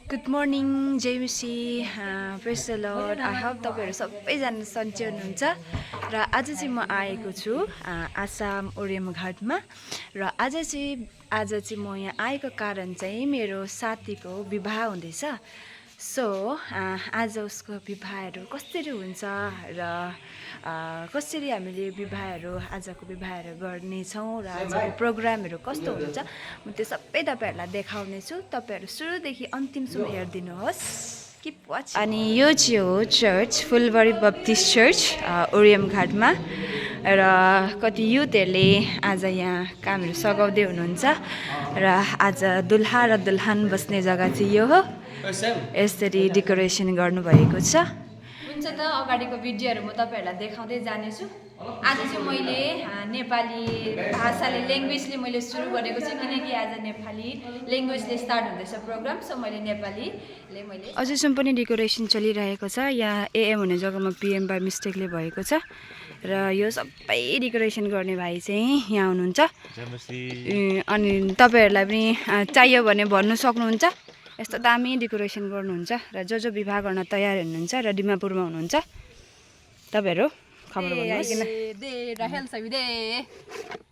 Good morning जेमिसी praise the Lord I hope तपाईँहरू सबैजना सन्चै हुनुहुन्छ र आज चाहिँ म आएको छु आसाम ओरेमघाटमा र आज चाहिँ म यहाँ आएको कारण चाहिँ मेरो साथीको विवाह हुँदैछ। सो आज उसको विवाहहरू कसरी हुन्छ र कसरी हामीले आजको विवाहहरू गर्नेछौँ र आजको प्रोग्रामहरू कस्तो हुन्छ म त्यो सबै तपाईँहरूलाई देखाउने छु। तपाईँहरू सुरुदेखि अन्तिमसम्म हेरिदिनुहोस्। Keep watch. अनि यो चाहिँ हो चर्च, फुलबारी बप्टिस्ट चर्च ओरियमघाटमा र कति युथहरूले आज यहाँ कामहरू सघाउँदै हुनुहुन्छ र आज दुल्हा र दुल्हन बस्ने जग्गा चाहिँ यो हो। यसरी डेकोरेसन गर्नुभएको छ। हुन्छ त अगाडिको भिडियोहरू म तपाईँहरूलाई देखाउँदै जानेछु। आज चाहिँ मैले नेपाली भाषाले ल्याङ्ग्वेजले मैले सुरु गरेको छु किनकि आज नेपाली ल्याङ्ग्वेजले स्टार्ट हुँदैछ प्रोग्राम। सो मैले नेपालीले अझैसम्म पनि डेकोरेसन चलिरहेको छ। यहाँ एएम हुने जग्गामा पिएम बाई मिस्टेकले भएको छ र यो सबै डेकोरेसन गर्ने भाइ चाहिँ यहाँ हुनुहुन्छ। अनि तपाईँहरूलाई पनि चाहियो भने भन्नु सक्नुहुन्छ। यस्तो दामी डेकोरेसन गर्नुहुन्छ र जो विवाह गर्न तयार हुनुहुन्छ र डिमापुरमा हुनुहुन्छ तपाईँहरू खबर गर्नुहोस्।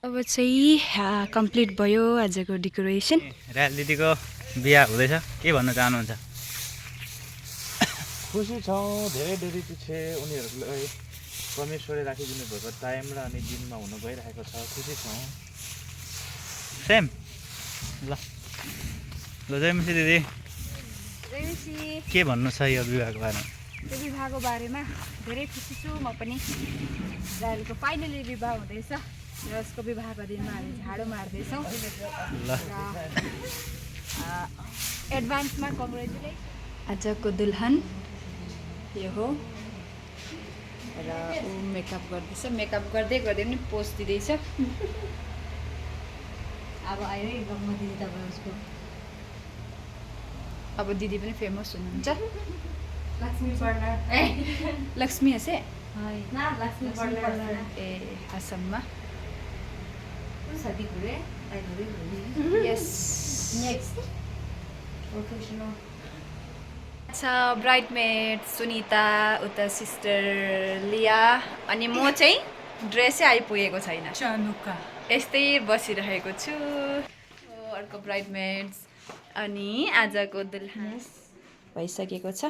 अब चाहिँ कम्प्लिट भयो आजको डेकोरेसन। राज दिदीको बिहा हुँदैछ, के भन्न चाहनुहुन्छ? खुसी छौँ, धेरै पछि उनीहरूलाई परमेश्वरले राखिदिनु भएको टाइम र अनि दिनमा हुन गइरहेको छ। खुसी छौँ। सेम ल जयमसी दिदी के भन्नु छ यो विवाहको बारेमा? यो विवाहको बारेमा धेरै खुसी छु म पनि। राहुलको फाइनली विवाह हुँदैछ र उसको विवाहको दिनमा हामी झाडो मार्दैछौँ र एडभान्समा कङ्ग्रेचुलेसन। आजको दुल्हन यो हो र ऊ मेकअप गर्दैछ। मेकअप गर्दै पनि पोस्ट दिँदैछ। अब आयो है गम्म दिदी तपाईँ उसको। अब दिदी पनि फेमस हुनुहुन्छ। लक्ष्मी हसे ए आसाममा अच्छा। ब्राइडमेड सुनिता, उता सिस्टर लिया अनि म चाहिँ ड्रेसै आइपुगेको छैन, यस्तै बसिरहेको छु। अर्को ब्राइडमेड्स अनि आजको दुल्हा भइसकेको छ।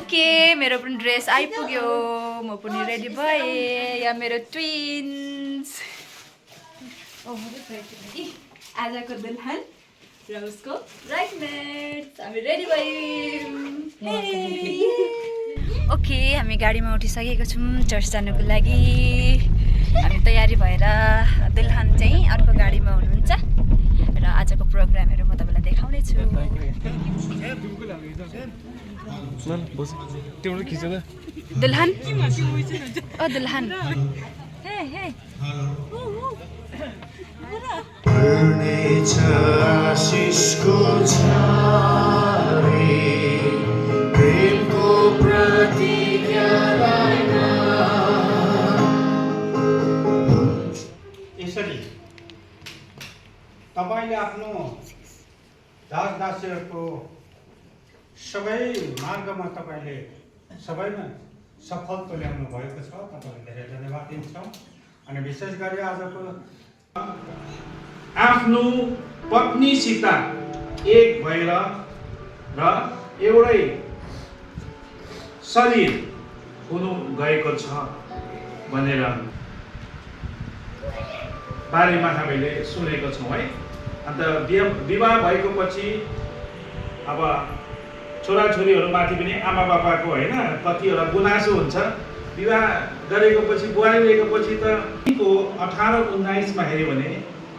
के मेरो पनि ड्रेस आइपुग्यो, म पनि रेडी भएँ। या मेरो ट्विन्स आजको दुल्हन र उसको ब्राइडमेड्स हामी रेडी भयौँ। ओके, हामी गाडीमा उठिसकेको छौँ चर्च जानुको लागि। हामी तयारी भएर दुल्हन चाहिँ अर्को गाडीमा हुनुहुन्छ र आजको प्रोग्रामहरू म तपाईँलाई देखाउने छु। दुल्हन ओ दुल्हन तपाईले आफ्नो दासदासीहरूको सबै मार्गमा तपाईले सबैमा सफलता ल्याउनु भएको छ। तपाईँलाई धेरै धन्यवाद दिन्छौँ। अनि विशेष गरी आजको आफ्नो पत्नीसित एक भएर र एउटै शरीर हुनु गएको छ भनेर बारेमा हामीले सुनेको छौँ है। अन्त विवाह भएको पछि अब छोराछोरीहरूमाथि पनि आमा बाबाको होइन कतिवटा गुनासो हुन्छ। विवाह गरेको पछि बुहारी लिएको पछि त 18-19 हेऱ्यो भने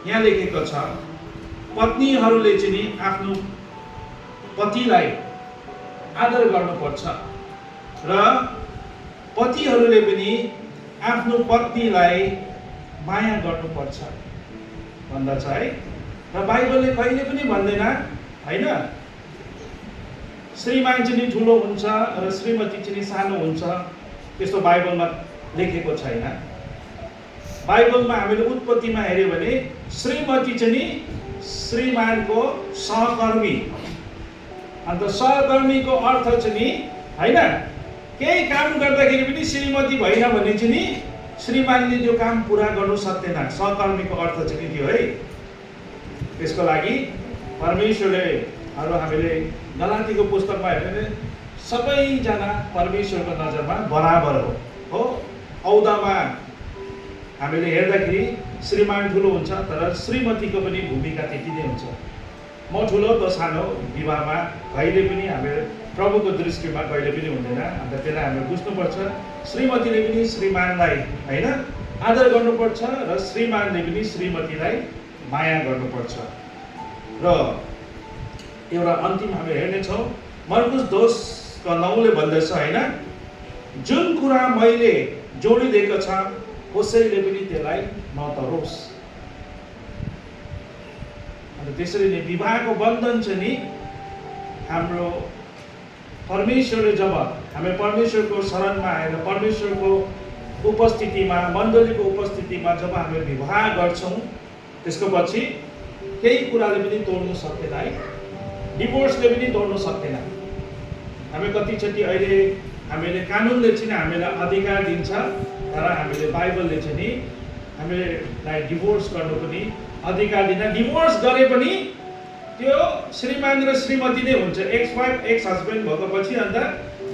यहाँ लेखेको छ पत्नीहरूले चाहिँ आफ्नो पतिलाई आदर गर्नुपर्छ र पतिहरूले पनि आफ्नो पत्नीलाई माया गर्नुपर्छ भन्दछ है। र बाइबलले कहिले पनि भन्दैन होइन श्रीमान चाहिँ ठुलो हुन्छ र श्रीमती चाहिँ सानो हुन्छ, त्यस्तो बाइबलमा लेखेको छैन। बाइबलमा हामीले उत्पत्तिमा हेऱ्यो भने श्रीमती चाहिँ श्रीमानको सहकर्मी। अन्त सहकर्मीको अर्थ चाहिँ नि होइन केही काम गर्दाखेरि पनि श्रीमती भएन भने चाहिँ नि श्रीमानले त्यो काम पुरा गर्नु सक्दैन। सहकर्मीको अर्थ चाहिँ नि त्यो है। त्यसको लागि परमेश्वरले हामीले गलातीको पुस्तकमा हेर्यो भने सबैजना परमेश्वरको नजरमा बराबर हो। औदामा हामीले हेर्दाखेरि श्रीमान ठुलो हुन्छ तर श्रीमतीको पनि भूमिका त्यति नै हुन्छ। म ठुलो त सानो विवाहमा कहिले पनि हामीले प्रभुको दृष्टिमा कहिले पनि हुँदैन। अन्त त्यसलाई हामीले बुझ्नुपर्छ श्रीमतीले पनि श्रीमानलाई होइन आदर गर्नुपर्छ र श्रीमानले पनि श्रीमतीलाई माया गर्नुपर्छ। र एउटा अन्तिम हामी हेर्नेछौँ मर्कुस 10:9 भन्दछ होइन जुन कुरा मैले जोडिदिएको छ कसैले पनि त्यसलाई नतरोस्। अन्त त्यसरी नै विवाहको बन्धन चाहिँ नि हाम्रो परमेश्वरले जब हामी परमेश्वरको शरणमा आएर परमेश्वरको उपस्थितिमा मण्डलीको उपस्थितिमा जब हामी विवाह गर्छौँ त्यसको पछि केही कुराले पनि तोड्नु सक्दैन है। डिभोर्सले पनि तोड्नु सक्दैन। हामी कतिचोटि अहिले हामीले कानुनले चाहिँ हामीलाई अधिकार दिन्छ तर हामीले बाइबलले चाहिँ नि हामीलाई डिभोर्स गर्नु पनि अधिकार दिन। डिभोर्स गरे पनि त्यो श्रीमान र श्रीमती नै हुन्छ। एक्स वाइफ एक्स हस्बेन्ड भएपछि अन्त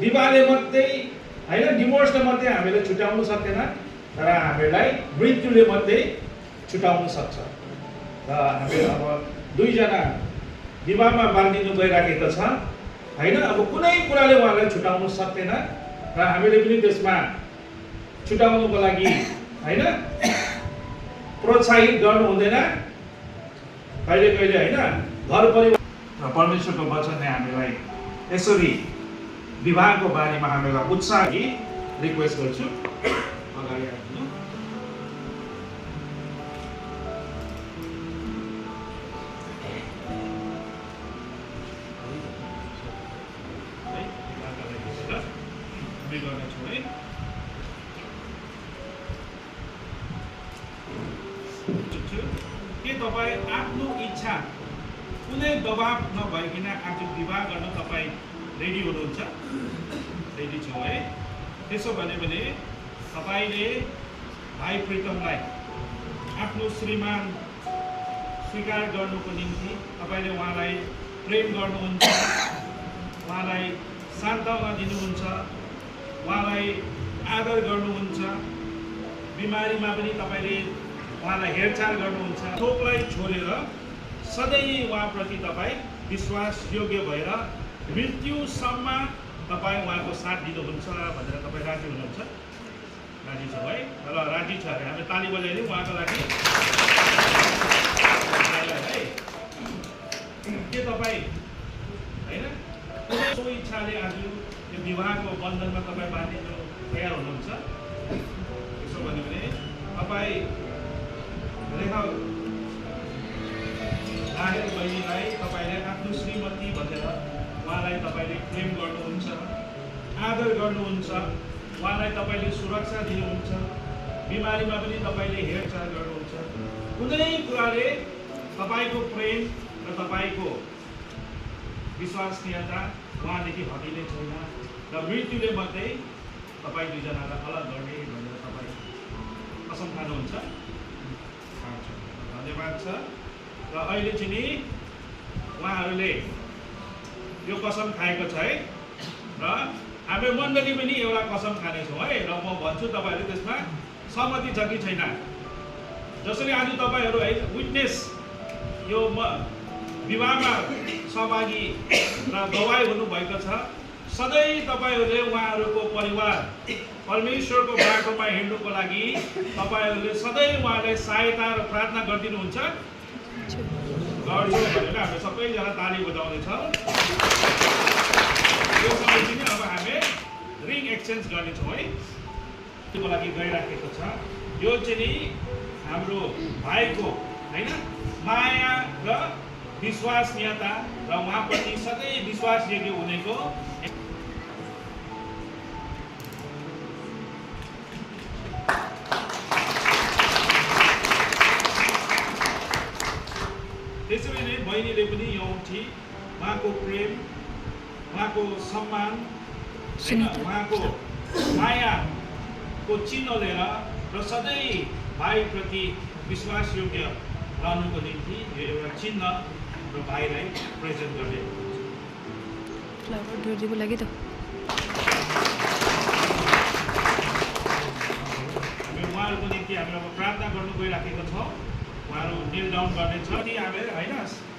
विवाहले मात्रै होइन डिभोर्सले मात्रै हामीले छुट्याउनु सक्दैन तर हामीलाई मृत्युले मात्रै छुट्याउनु सक्छ। र हामी अब दुईजना विवाहमा बाँधिनु गइराखेको छ होइन अब कुनै कुराले उहाँलाई छुट्याउनु सक्दैन र हामीले पनि त्यसमा छुट्याउनुको लागि होइन प्रोत्साहित गर्नु हुँदैन कहिले कहिले होइन। घर परिवार र परमेश्वरको वचनले हामीलाई यसरी विवाहको बारेमा हामीलाई उत्साह रिक्वेस्ट गर्छु अगाडि आउनु। के तपाईँ आफ्नो इच्छा कुनै दबाब नभइकन आज विवाह गर्न तपाईँ रेडी हुनुहुन्छ? रेडी छौ है। त्यसो भने तपाईँले भाइ प्रितमलाई आफ्नो श्रीमान स्वीकार गर्नुको निम्ति तपाईँले उहाँलाई प्रेम गर्नुहुन्छ, उहाँलाई सान्त्वना दिनुहुन्छ, उहाँलाई आदर गर्नुहुन्छ, बिमारीमा पनि तपाईँले उहाँलाई हेरचाह गर्नुहुन्छ। थोकलाई छोडेर सधैँ उहाँप्रति तपाईँ विश्वास योग्य भएर मृत्युसम्म तपाईँ उहाँको साथ दिनुहुन्छ भनेर तपाईँ राजी हुनुहुन्छ? राजी छौ है। र राजी छ अरे हामी ताली बजाइदिउँ उहाँको लागि है। के तपाईँ होइन कुनै सो इच्छाले आज यो विवाहको बन्धनमा तपाईँ बाँधिनु तयार हुनुहुन्छ? त्यसो भन्यो भने तपाईँ राहेल बहिनीलाई तपाईँले आफ्नो श्रीमती भनेर उहाँलाई तपाईँले प्रेम गर्नुहुन्छ, आदर गर्नुहुन्छ, उहाँलाई तपाईँले सुरक्षा दिनुहुन्छ, बिमारीमा पनि तपाईँले हेरचाह गर्नुहुन्छ। कुनै कुराले तपाईँको प्रेम र तपाईँको विश्वसनीयता उहाँदेखि हटिने छैन र मृत्युले मात्रै तपाईँ दुईजनालाई अलग गर्ने भनेर तपाईँ कसम खानुहुन्छ? धन्यवाद छ। र अहिले चाहिँ नि उहाँहरूले यो कसम खाएको छ है र हामी मण्डली पनि एउटा कसम खानेछौँ है। र म भन्छु तपाईँहरू त्यसमा सहमति छ कि छैन? जसरी आज तपाईँहरू है विटनेस यो विवाहमा सहभागी र गवाही हुनुभएको छ, सधैँ तपाईँहरूले उहाँहरूको परिवार परमेश्वरको बाटोमा हिँड्नुको लागि तपाईँहरूले सधैँ उहाँलाई सहायता र प्रार्थना गरिदिनुहुन्छ? गर्छौँ भनेर हामी सबैजना ताली बजाउनेछौँ। यो समय चाहिँ अब हामी रिङ एक्सचेन्ज गर्नेछौँ है। त्यसको लागि गइराखेको छ। यो चाहिँ नि हाम्रो भाइको होइन माया र विश्वसनीयता र उहाँप्रति सधैँ विश्वासयोग्य हुनेको बहिनीले पनि यो औँठी उहाँको प्रेम, उहाँको सम्मान, उहाँको मायाको चिन्ह लिएर र सधैँ भाइप्रति विश्वासयोग्य रहनुको निम्ति यो एउटा चिन्ह र भाइलाई प्रेजेन्ट गर्ने लागि त उहाँहरूको निम्ति हामीले अब प्रार्थना गर्नु गइराखेका छौँ। उहाँहरू निल डाउन गर्नेछ अनि हामीले होइन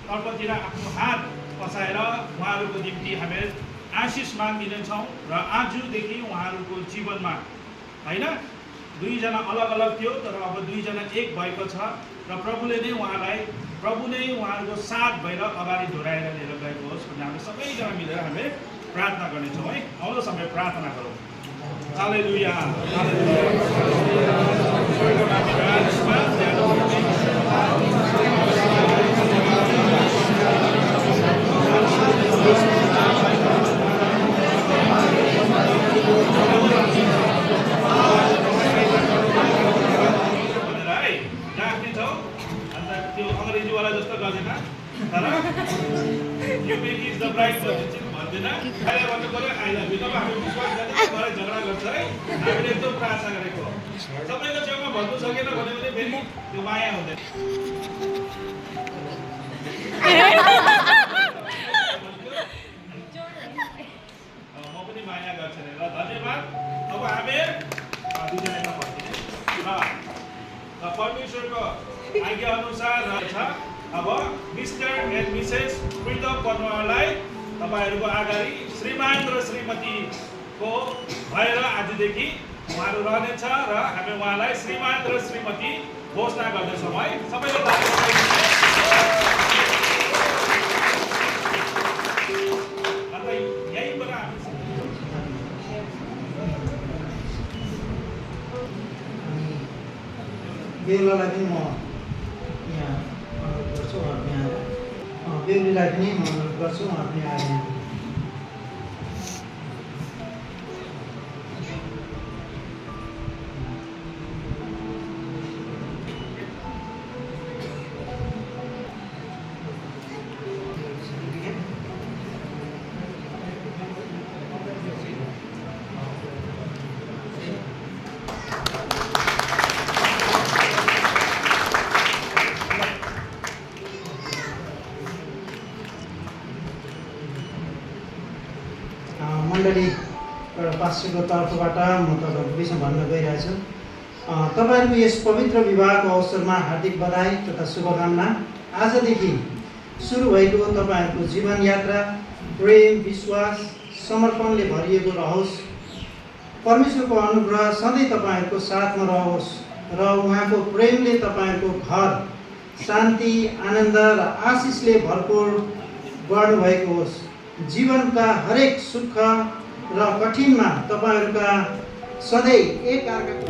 तर्फतिर आफ्नो हात पसाएर उहाँहरूको निम्ति हामीले आशिष मागिदिनेछौँ र आजदेखि उहाँहरूको जीवनमा होइन दुईजना अलग अलग थियो तर अब दुईजना एक भएको छ र प्रभुले नै उहाँलाई प्रभु नै उहाँहरूको साथ भएर अगाडि दोहोऱ्याएर लिएर गएको होस् भन्ने हामी सबैजना मिलेर हामीले प्रार्थना गर्नेछौँ है। आउँदो समय प्रार्थना गरौँ। हालेलुया अङ्ग्रेजीवाला जस्तो गर्दैन तर यो मेक इज द ब्राइड भन्दैन अहिले भन्नु पऱ्यो आई लभ यु। तपाईँ हामी विश्वास गर्ने मलाई झगडा गर्छ है। हामीले एकदम प्रार्थना गरेको सबैको छेउमा भन्नु सकेन भने फेरि त्यो माया हुँदैन। म पनि माया गर्छु र धन्यवाद। अब हामी दुईजनामा भनिदिने र परमेश्वरको आज्ञा अनुसार छ। अब मिस्टर एन्ड मिसेस प्रितम पर्वलाई तपाईँहरूको अगाडि श्रीमान र श्रीमतीको भएर आजदेखि उहाँहरू रहनेछ र हामी उहाँलाई श्रीमान र श्रीमती घोषणा गर्दैछौँ है। सबैले अन्त यहीँबाट हामी बेहुलालाई पनि म यहाँ अनुरोध गर्छु, उहाँ पनि आएर बेहुलीलाई पनि म अनुरोध गर्छु, उहाँ पनि आएर मण्डली एउटा पास्टरको तर्फबाट म तपाईँहरूको विषयमा भन्न गइरहेको छु। तपाईँहरूको यस पवित्र विवाहको अवसरमा हार्दिक बधाई तथा शुभकामना। आजदेखि सुरु भएको तपाईँहरूको जीवन यात्रा प्रेम, विश्वास, समर्पणले भरिएको रहोस्। परमेश्वरको अनुग्रह सधैँ तपाईँहरूको साथमा रहोस् र उहाँको प्रेमले तपाईँहरूको घर शान्ति, आनन्द र आशिषले भरपूर गर्नुभएको होस्। जीवनका हरेक सुख र कठिनमा तपाईँहरूका सधैँ एक अर्काको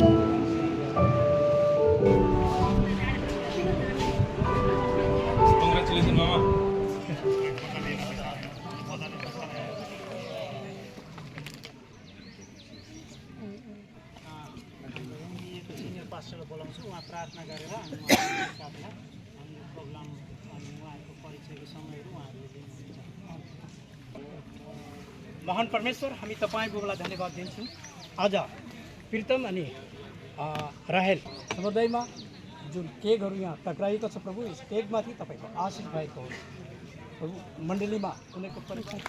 कङ्ग्रेचुलेसन मामा। पास्टरलाई बोलाउँछु, उहाँ प्रार्थना गरेर हामी प्रोग्राम अनि उहाँहरूको परिचयको समयहरू उहाँहरूले दिनुहुन्छ। महान परमेश्वर, हामी तपाईँ बुबालाई धन्यवाद दिन्छौँ। आज प्रितम अनि राहेल समुदायमा जुन केकहरू यहाँ टक्राएको छ प्रभु, यस केकमाथि तपाईँको आशिष भएको हो प्रभु। मण्डलीमा उनीहरूको परिचय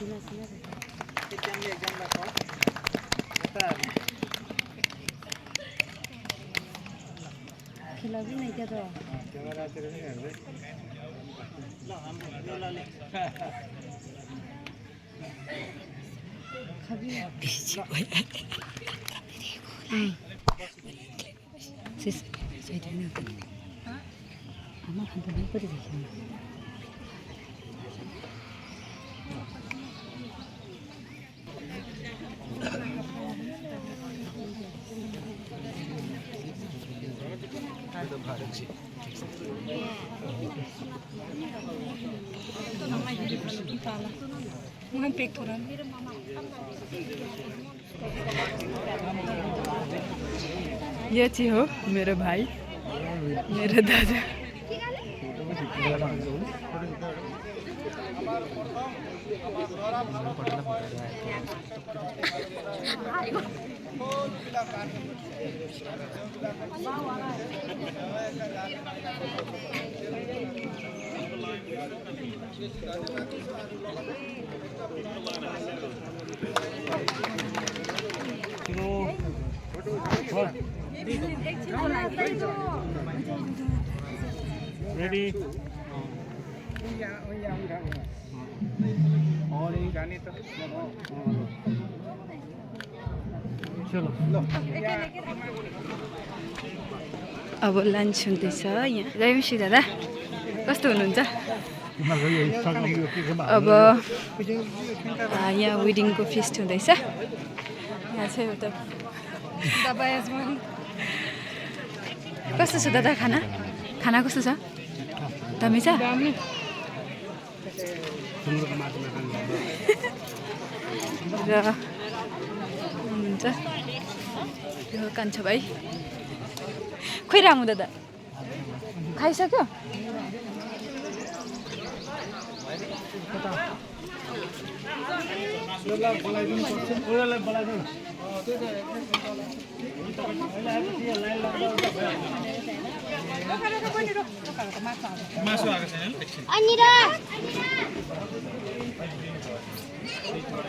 खिलाउँछु नि क्या त ल हाम्रो बेहुलाले আমার হাতে বের করে দেখি ये चाहिँ हो मेरो भाइ, मेरो दादा। रेडी अब लन्च हुँदैछ यहाँ जयमसी दादा कस्तो हुनुहुन्छ अब यहाँ वेडिङको फिस्ट हुँदैछ यहाँ चाहिँ एउटा कस्तो छ दादा खाना खाना कस्तो छ दामी छ र हुनुहुन्छ यो कान्छो भाइ खोइ रामु दादा खाइसक्यो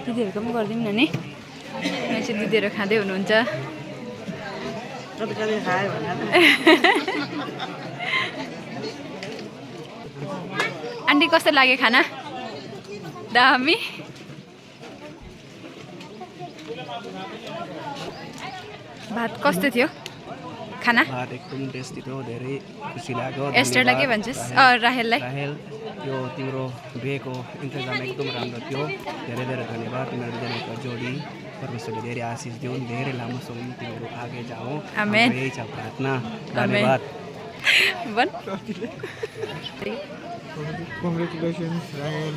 दिदीहरूको पनि गरिदिउँ न नि यहाँ चाहिँ दिदीहरू खाँदै हुनुहुन्छ आन्टी कस्तो लाग्यो खाना दामी भात कस्तो थियो खाना भात एकदम टेस्टी थियो धेरै खुसी लाग्यो एस्टरलाई के भन्छस् राहेललाई राहेल यो तिम्रो बिहेको इन्तजाम एकदम राम्रो थियो धेरै धेरै धन्यवाद तिमीहरू दुईजनाको जोडी परमेश्वरले धेरै आशिष दिउन् धेरै लामो समय तिमीहरू आगे जाऊ आमेन यही छ प्रार्थना धन्यवाद भन् Congratulations, Rahel.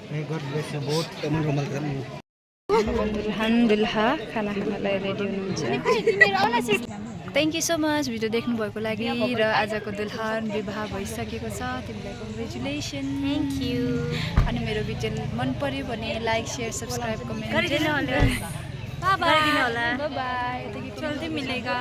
May God bless you both. अल्हम्दुलिल्लाह खाना खानलाई रेडी हुनुहुन्छ thank you so much video देख्नु भएको लागि र आजको दुल्हन विवाह भइसकेको छ तिमीलाई कङ्ग्रेचुलेसन थ्याङ्क यू अनि मेरो भिडियो मन पर्यो भने लाइक सेयर सब्सक्राइब कमेन्ट गरिदिनु होला बाई बाई जल्दी मिलेगा